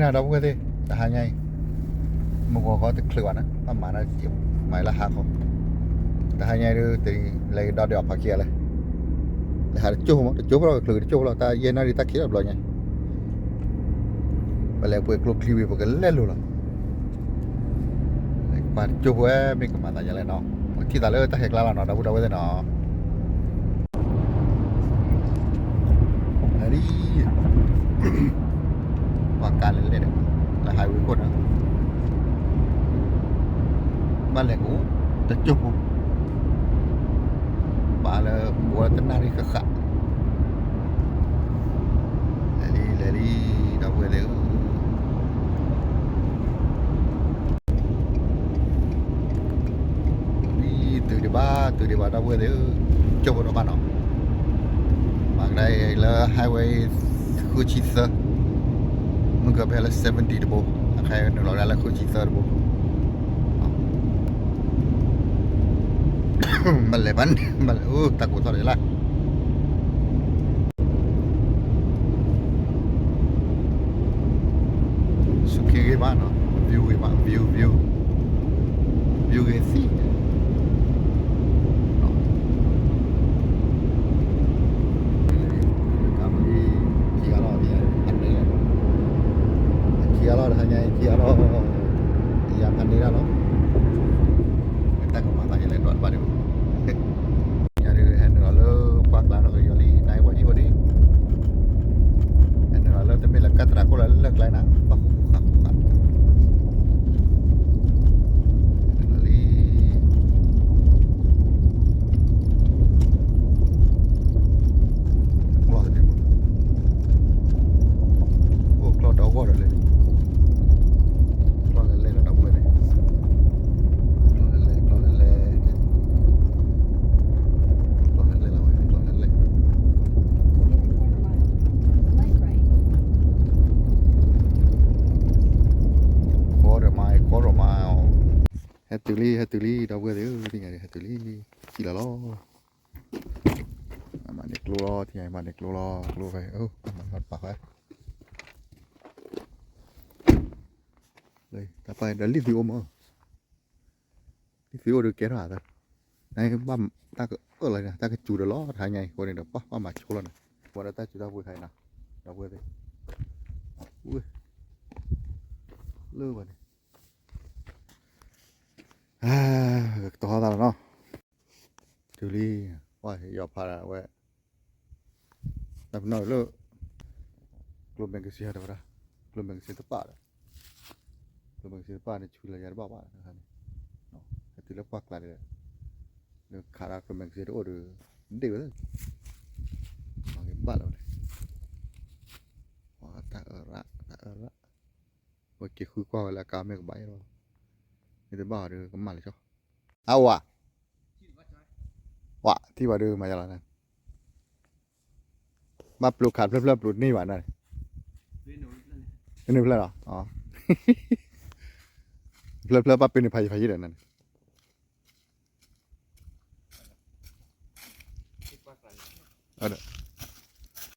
ဒီပုၢ်ဝဲၢ်သ့ၣ်, တဟါညါအံၤ မုၢ်ဂီၤခီတချုးဘၣ်န့ၣ် ဘၣ်မၤဒီး မၤလၢဟါခီ, တဟါညါအံၤဒုး တလဲၤကဒီးဒံးအီၣ်ဖးခံဂၤလဲၣ်, လဲၤဟးတကၠိၢ်ဖိမး တကၠိၢ်ဖိလီၤ ကချုးက့ၤတကၠိၢ်ဖိလီၤ တၢ်ယဲၢ်နၣ်ရံၣ်တၢ်ခံးထီၣ်တဘျီညါ, ပလဲၤပှ့ၤကျိချံဝံၤ ပကလဲၤလိၤလီၤ, လဲၤကွၢ်တကၠိၢ်ဖိဝဲ မ့ၢ်ကမၤသးဒ်လဲၣ်နီၤ, ပထံၣ်သးလၢတၢ်ဟဲကျါလီၤနီၤ ဒီပုၢ်ဒီဝဲၢ်သ့ၣ်နီၤ လံ ပှၤကါလဲၤလဲၣ်ဒီး လၢ highway ခိၣ်ဒီး ဘၣ်လဲၤကအိၣ်တကၠိၢ်ဖိ, ဘၣ်လၢဘိးလၢတနၣ်ရံၣ်ဃၣ်ဃၣ်, လဲၤလံ လဲၤလံ ဒီပုၢ်ဝဲၢ်သ့ၣ်ဧၢ လံ တုၤဒံးဘၣ် တုၤဒံးဘၣ် ဒီပုၢ်ဝဲၢ်သ့ၣ်ဧၢ, ကၠိၢ်ဖိဒီးဘၣ်နီၤ, မၤကဒါအံၤလၢ highway ဃုဆံသၢ, မုၢ်ကဖဲလၢ seventy တဘိ, အခါအံၤနုာ်လီၤကဒါလၢဃုဆံသၢတဘိ, မ့ၢ်လဲၤဘၣ်န့ၣ် မ့ၢ်လဲၤ အိၣ်တၢ်ကိးထီၣ်ဒံးလၢ ဆူၣ်ခ့ဂ့ၤဘၣ်နီၤ, view ဂ့ၤဘၣ် view view, view ဂ့ၤသံ, ကါမ့ၢ်က့ၤဂၤလီၤ, က့ၤဂၤလီၤ တဟါညါက့ၤဂၤလီၤ, ယၤဖးန့ၢ်ဒၣ်လီၤ, တၢ်ကမၤသးယလဲၤဒီးတဘၣ်ဒံး ယၤဒုးဟဲနုာ်လီၤလၢပှၢ်ကျါဒီးကယီၤလံ နၢ်ဝဲဟံၣ်အိၣ်ဒံး, ဟဲနုာ်လီၤလၢတမ့ၢ်လၢကါသရၣ်ခိၣ်လၢလၢၢ်ကျါနၤ ပှၢ်ဃူဃူဃူဃူ, ဟဲနုာ်လီၤလံ, ကျီၢ်တဒုမး, အိၣ်ကျီၢ်ဒီးအဂီၢ်ဒီးလဲၣ်, ကျီၢ်လဲၣ်လဲၣ်လီၤဒီပုၢ်ဝဲၢ်သ့ၣ်, ကျီၢ်လဲၣ်လဲၣ် ကျီၢ်လဲၣ်လဲၣ် ကျီၢ်လဲၣ်လဲၣ်လီၤဝဲ ကျီၢ်လဲၣ်လဲၣ်, ဃီဒီးမါ ဃီဒီးမါ, ဟဲတုၤလံ ဟဲတုၤလံ ဒီပုၢ်ဝဲၢ်သ့ၣ်ဧၢ, သ့ၣ်ညါဒုး ဟဲတုၤလံ, စံၣ်လီၤလီၤ, မၤန့ၢ်ကျိလီၤ သ့ၣ်ညါ မၤန့ၢ်ကျိလီၤ ကျိဖဲ မၤပာ်ဖဲ တၢ်ပာ်ဒီးလံၣ်သုအိၣ်မး, လံၣ်သုအိၣ်ဒီးကဲထီၣ်သး, နဘၣ်တၢ်ကအၢၣ်လီၤန့ၣ် တၢ်ကစူၤဒီးလီၤ တဟါညါအံၤ အဃိန့ၣ်ဒီး ပှၤဘၣ်မၤဆိလီၤန့ၣ်, ပှၤဒီးတၢ်စူၤတၢ်ပှ့ၤခါအံၤနီၤ, ဒီပုၢ်ဝဲၢ်သ့ၣ်, လၢပှၤန့ၣ်, ကတီၤဟီၣ်သးလီၤနီၤ, တုၤလံ, ပှၤယီၤဖးဒၣ်ဝဲ တၢ်ပနီၣ်လၢ ကျိ magazine တဲဝဲဒၣ်, ကျိ magazine တပာ်ဒီး, ကျိ magazine တပာ်န့ၣ် ဆွံလီၤယၤတဘၣ်ဘၣ်န့ၣ်, ဟဲတုၤလၢပှၢ်ကျါဒီး, လၢခးဒၣ်ကျိ magazine တအိၣ်ဒီး, ဒ့ၣ်ဝဲ, မၤက့ၤဘၣ်လီၤဝဲန့ၣ်, တၢ်အၢရၣ်, တၢ်အၢရၣ်, ဝဲက့ၤဃုကွၢ်ဝဲလၢအကါမ့ၢ်ကဘၣ်ယဲၢ်လီၤ, မ့ၢ်တဘၣ်အီၤဒီးကမၣ်လၢာ်ကၠီ, အဝၤ ဝၤ ထံၣ်ဘၣ်ဒုးမၤယါလီၤန့ၣ်, ဘၣ်ပျိခးဖျၢၣ်ဖျၢၣ်ပျိန့ၢ်ဘၣ်န့ၣ်, န့ၢ်ဖျၢၣ်လီၤ, ဖျၢၣ်ဖျၢၣ်ဘၣ်ပၢန့ၢ်ဖးယံၤဖးယံၤဒီးန့ၣ်,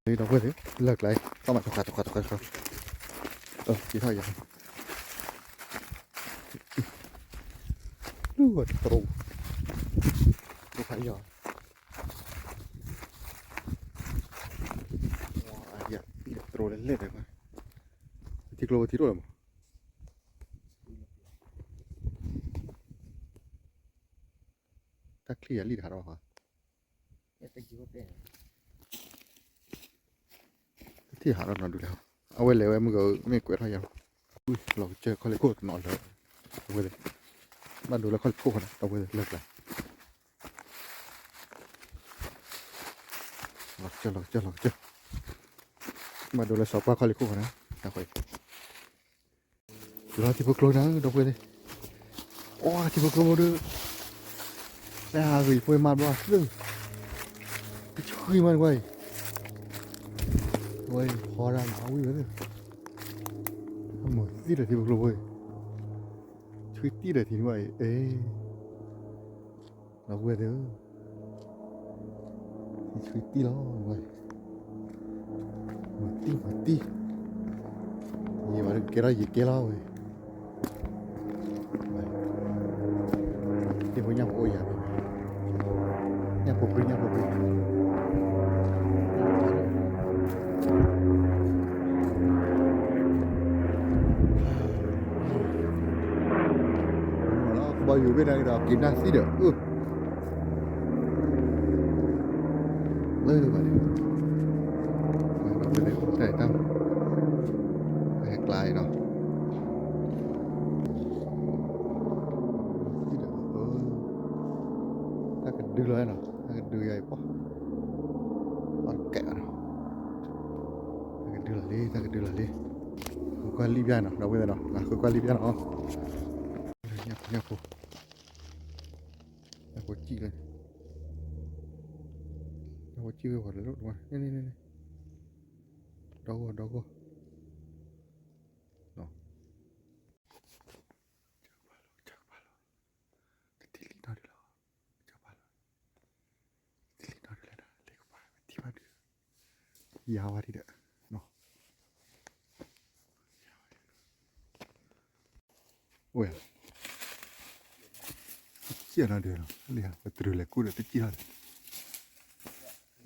ဒီပုၢ်ဝဲၢ်သ့ၣ် လၢကျါ, သီၣ်မးတခွါတခွါတခွါတခွါ, က့ၤထီၣ်ယၤ, လူၢ်ဝဲတတြိ, တြိဖးယံၤ, တြိလဲၣ်လဲၣ်ဒီး, ထံကျိဝဲထံတအိၣ်လၢၤမး, တၢ်ချံၣ်ယၤလံတဟးထီၣ်ဘၣ်, တထံၣ်ဟးထီၣ်နီဒုးလဲၣ်, အဝဲလဲၤဝဲမုၢ်ဂၤမ့ၢ်ကွဲးထီၣ်ယၤ, လီၤကစၢၢ်ခီၣ်လ့ၢ်ခိၣ်တနီၤလၢ, အဝဲသ့ၣ်, ဘၣ်ဒိလၢခီၣ်လ့ၢ်ခိၣ်ဃီန့ၣ် ဒီပုၢ်ဝဲၢ်သ့ၣ်, လၢကျါ, လီၤကစၢၢ်လီၤကစၢၢ်လီၤကစၢၢ်, ဘၣ်ဒိလၢစီၤပှၢ်ခီၣ်လ့ၢ်ခိၣ်ဃီန့ၣ်, တၢ်ဃီ လီၤထံဖိကျိနၤ ဒီပုၢ်ဝဲၢ်သ့ၣ်, အိၣ်ထံဖိကျိဖိဒီး, တၢ်ဟးဂီၤဖိမၤဘျီသု, တဆှံမးတကွၢ်အံၤ, ဝဲဖီဒၣ်မးဝံၤဝဲသ့ၣ်, အမိၢ်သံဒီးထံဖိကျိဖိအံၤ, ဆှံတံၢ်ဒီးထံန့ၣ်ဘၣ်အံၤ, အ့, ဒီပုၢ်ဝဲၢ်သ့ၣ်ဧၢ, ဆှံတံၢ်လီၤ, မၤတံၢ်မၤတံၢ်, ယံၤဘၣ်လၢကကဲထီၣ်ယံၤကဲလီၤဝဲ, တ့ၢ်ဖိညၣ်ဖိအိၣ်ယၤ, ညၣ်ဖိဖှံ ညၣ်ဖိဖှံ, လီၤကဘီယူၤဘ့ၣ်တၢ်ဒီးက့ၤနၢ်သံဒီး, လၢဘၣ်န့ၣ်, တၢ်, ဟဲကျါအံၤနီၤ, တၢ်ကဒုလီၤနီၤ, တၢ်ကဒုယၤအံၤပှၤ, ပှၤကဲးနီၤ, တၢ်ကဒုလီၤလံ တၢ်ကဒုလီၤလံ, ဃုကွၢ်လံၣ်ဘၣ်နီၤ ဒီပုၢ်ဝဲၢ်နီၤ, ဃုကွၢ်လံၣ်ဘၣ်နီၤ, ညၣ်ဖိ ညၣ်ဖိစံၣ်လၢ, ညၣ်ဖိစံၣ်ဝဲပှၤလၢ, ဒီဂီၢ် ဒီဂီၢ်, ကထံၣ်လံနီၤဒုးလီၤ, ကထံၣ်လံနီၤဒုးလၢ, လ့ကပၤထံၣ်ဘၣ်ဒုး, ယၤဝဲဒ်ဒီး, အိၣ်ယၤ, တစံၣ်နီၤဒုးလီၤ, လံပတြူၤလဲၤကူၣ်ဒီးတစံၣ်ထီၣ်ဒီး,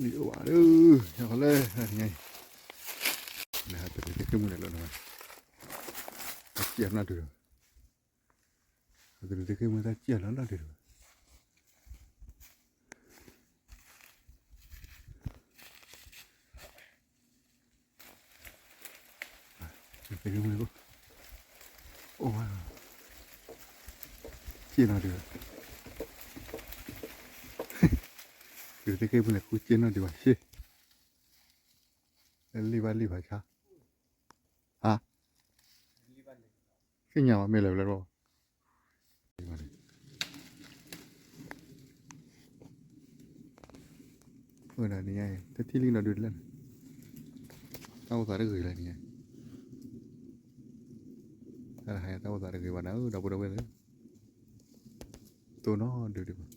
လံအိၣ်ဘၣ်ဒုး, ယၤလၢ, ညါအံၤ, လၢတြူၤသ့ၣ်ဃ့ၢ်မုၢ်န့ၣ်လီၤ, တစံၣ်နီၤဒုးလီၤ, တြူၤသ့ၣ်ဃ့ၢ်မုၢ်တစံၣ်နီၤလီၤဒုးလီၤ စ့နီၤဒုး, တြူၤသ့ၣ်ဃ့ၢ်မုၢ်န့ၣ် ဃုစ့နီၤဒုးဘၣ်ရှ့, လံၣ်ဘၣ်လံၣ်ဘၣ်ဆါ, ဟါ, သ့ၣ်ညါဘၣ်မ့ၢ်လၢာ်လၢာ်, အၢ နံၤညါအံၤ တထံၣ်လံနီၤဒုးတလဲၣ်န့ၣ်, တၢ်အိၣ်သးတဂ့ၤလၢနံၤညါအံၤ, တၢ်တဟါညါတၢ်အိၣ်သးတဂ့ၤဘၣ်နၤဧၢ ဒီပုၢ်ဒီဝဲၢ်သ့ၣ်, တိၢ်နီၤဒုးဒံးဘၣ်,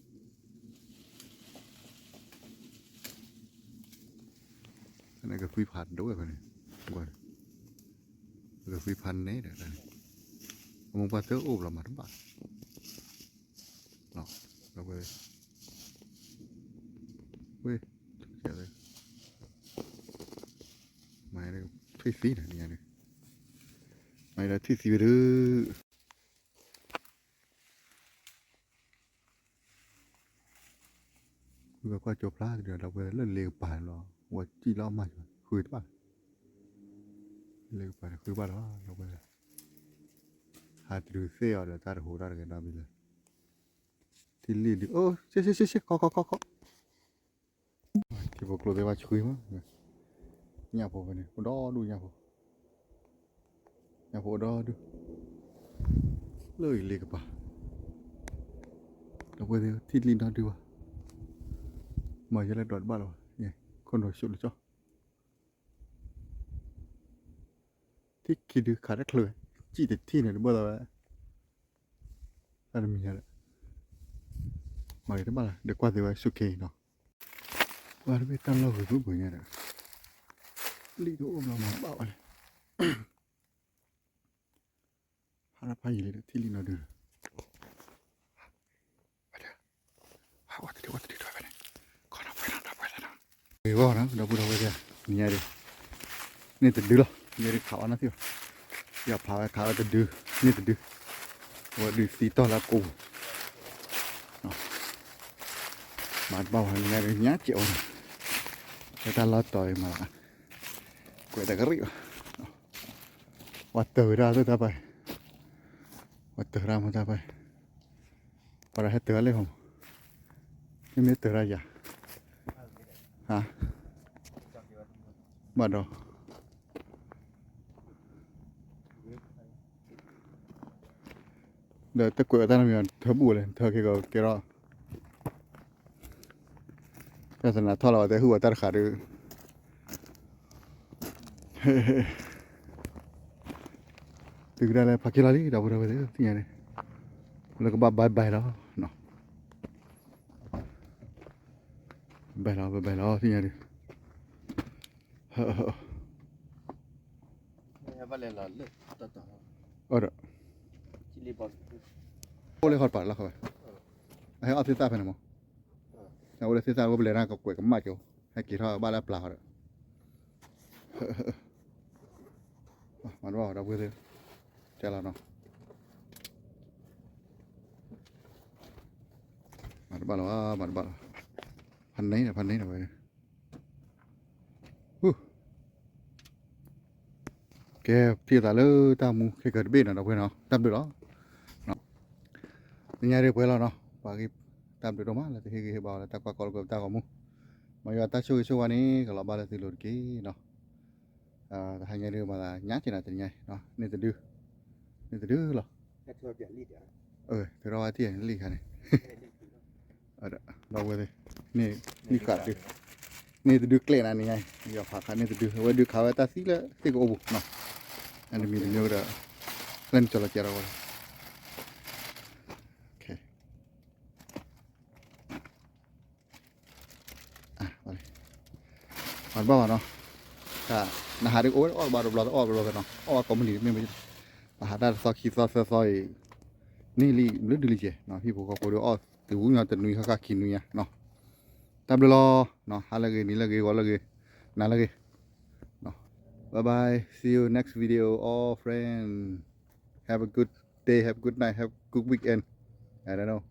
နကသွံဖးဒိၣ်ဝဲဖဲန့ၣ်, ကွၢ်န့ၣ်, နကသွံဖးနဲဒၣ်တၢ်န့ၣ်, အမိၢ်ပှၢ်သၢအိၣ်ဘျီမၤတဘၣ် လီၤ, ဒီပုၢ်ဝဲၢ်, ဝ့ၢ်, မၤထွံၣ်သံနၤနံၤညါဒုး, မၤဒီးထွံၣ်သံဝဲဒုး, ဃုကကွၢ်ကၠိဖျါတဒုဒီပုၢ်ဝဲၢ်လၢလ့ကပၤန့ၣ်လီၤ, ဝဲစံၣ်လီၤမၤဃုတဘၣ်လီၤ, လ့ကပၤန့ၣ်ဃုဘၣ်လီၤ ဒီပုၢ်ဝဲၢ်, ဟးတဒုသ့ၣ်အီၤဒီးတၢ်တဟူးတၢ်တဂဲၤနီတမံၤလၢ, ထံလံၣ်ဒုး, အိၣ်, ဆ့ဆ့ဆ့ဆ့, ခီခီခီခီ ထံဖိကျိသ့ၣ်ဘၣ်ဆှံမး, ညၣ်ဖိဖဲန့ၣ် အိၣ်ဒီဒူၣ်ညၣ်ဖိ, ညၣ်ဖိအိၣ်ဒီဒူၣ်, လၢအံၤလ့ကပၤ, ဒီပုၢ်ဝဲၢ်သ့ၣ်ထံၣ်လံနီတဒုဘၣ်, မၤယဲလၢဒွးတဘၣ်လီၤဘၣ်, ခိၣ်နူာ်ဆူးလၢကၠီ ထံၣ်ခံဒုခးတချုးဝဲ, စံၣ်တထံၣ်န့ၣ်တဘၣ်သးဝဲ, တၢ်တမံၤညါဒီး, မၤဂ့ၤတဘၣ်လီၤ ဒီးကွၢ်သ့ဝဲဆူၣ်ခ့အံၤနီၤ, ကွၢ်တဘ့ၣ်တၢ်လီၢ်ဂ့ၤဘၣ်ဘၣ်ညါဒီး, လံၣ်တအိၣ်ဘျီမၤဘၣ်ဝဲလဲၣ် ဖးဒၣ်ဖးယံာ်လံဒီး ထံၣ်လံနီၢ်ဒုးဒီး, ဝဲဒၣ်, ဟးဝဲတဒု ဝဲတဒုဒီးဖဲန့ၣ်, ခီနီၤပှဲၤနီၤ ဒီပုၢ်ဝဲၢ်လီၤနီၤ, ဂ့ၤဂီၢ်နီၤ ဒီပုၢ်ဒီဝဲၢ်သ့ၣ်ဧၢ, နံၤညါဒုး, န့ၢ်တဒုလီၤ မ့ၢ်ဒုးခးဝဲနီၢ်သံၣ်ဘၣ်, ယဖးဝဲခးဝဲတဒု, န့ၢ်တဒု, အဝဲဒုးသံတီၢ်လၢအကိးပူၤ မၤတဘၣ်ဝဲ နံၤညါဒုး ညါစဲးအိၣ်န့ၣ်, လၢတၢ်လီၢ်တီၤအံၤမၤလီၤ, ကွဲးတကရံၣ်ဘၣ်, ပှၤတၢၢ်ဝဲဒၣ်လၢတၢ်ပာ်, ပှၤတၢၢ်ဒၣ်မ့ၢ်တၢ်ပာ်, ပှၤဒီးဟဲတၢၢ်လၢဟီၣ်မး, မ့မ့ၢ်တၢၢ်ဒၣ်ယၤ, ဟါ, ဘၣ်ဒီး ဒီးတကွဲးအတၢ်နီတမံၤ ထၢဘူးဝဲလဲၣ် ထၢက့ၤကီးကဲထီၣ်, တၢ်သနာ်ထီၣ်လီၤဝဲတဲဟူးအတၢ်တဃာ်ဒီး, တုၤကဒါလၢဖးက့ၤလီၤလံ ဒီပုၢ်ဒီဝဲၢ်သ့ၣ်ဧၢ သ့ၣ်ညါန့ၣ်, လၢကဘၣ် bye bye လီၤ, bye bye လီၤ bye bye လီၤ သ့ၣ်ညါဒုး, အဒီး အိၣ်လၢဟီၣ်တပၤလီၢ်ခီဝဲ, အဟဲအီၣ်သ့ၣ်သၣ်ဖဲန့ၣ်မး, အအိၣ်လၢသ့ၣ်သၣ်ဝဲပလဲၤတၢ်ကကွဲးကမၣ်ကၠိ, ဟဲက့ၤထီၣ်ဘၣ်လၢအပျၢ်ဃီဒီး, မၤတဘၣ်ဒီပုၢ်ဝဲၢ်သ့ၣ်, တဲလီၤနီၤ, မၤတဘၣ်လီၤ, မၤတဘၣ်လီၤ, ဖးန့ၣ်ဒီး ဖးန့ၣ်ဒီးဝဲ ကဲ ထံၣ်သးလၢတၢ်မူခဲကၢၤတဘ့ၣ်နီၤ ဒီပုၢ်ဝဲၢ်နီၤ, တၢ်ဘျုးလီၤ. တနံၤညါဒ်ပှဲၤလီၤနီၤ, ပှၤဂ့ၤတၢ်ဘျုးဒိၣ်မးလၢတဟ့ၣ်ဂံၢ်ဟ့ၣ်ဘါဝဲလၢတၢ်ကွၢ်ကီလၢကွဲပတၢ်ဂီၤမူ, မ်ယွၤတၢ်ဆိၣ်ဂ့ၤဆိၣ်ဝါန့ၣ် ကလီၤဘၣ်လၢသုလိၤတက့ၢ်နီၤ. တဟါညါဒ်မၤသးညါက့ၤနီၤ တနံၤညါ, န့ၢ်တဒု, န့ၢ်တဒုလီၤ. ထုးထီၣ်ဝဲတံၢ်န့ၣ်လံခါန့ၣ်, ဒီပုၢ်ဝဲၢ်သ့ၣ်, န့ၢ်လံဃာ်တဒု, န့ၢ်တဒုကျဲနၤန့ၣ်ညါ, ယီၤဖးခးန့ၢ်တဒု, အဝဲဒုးခးဝဲတၢ်သံလၢသ့ၣ်ကအိၣ်ပူၤနီၤ, အတမံၤတမံၤဒီး, လၢနကၠီလီၤကဲထီၣ်ဝဲ မၤတဘၣ်ဘၣ်နီၤ, နဟးဒ်အိၣ်ဝဲအီၣ်ဘၣ်တဘျီသီအီၣ်ဘၣ်တဘျီသီနီၤ, အီၣ်ဘၣ်ကိးမုၢ်နံၤတမ့ၢ်မ့ၢ်, ပဟးတၢ်တသီခံသီသၢသီအံၤ, န့ၢ်လံဘျုးဒုလံကဲ, ဟံၣ်ဖိဃီဖိဒီးအီၣ်သုးဝူညါတနွံဃၣ်ဃၣ်ခံနွံညါနီၤ, တၢ်ဘျုးလီၤ, ဟါလၢဂ့ၤ နံၤလၢဂ့ၤ ဂီၤလၢဂ့ၤ, နၤလၢဂ့ၤ, bye bye, see you next video, all friend, have a good day, have a good night, have a good weekend, I don't know.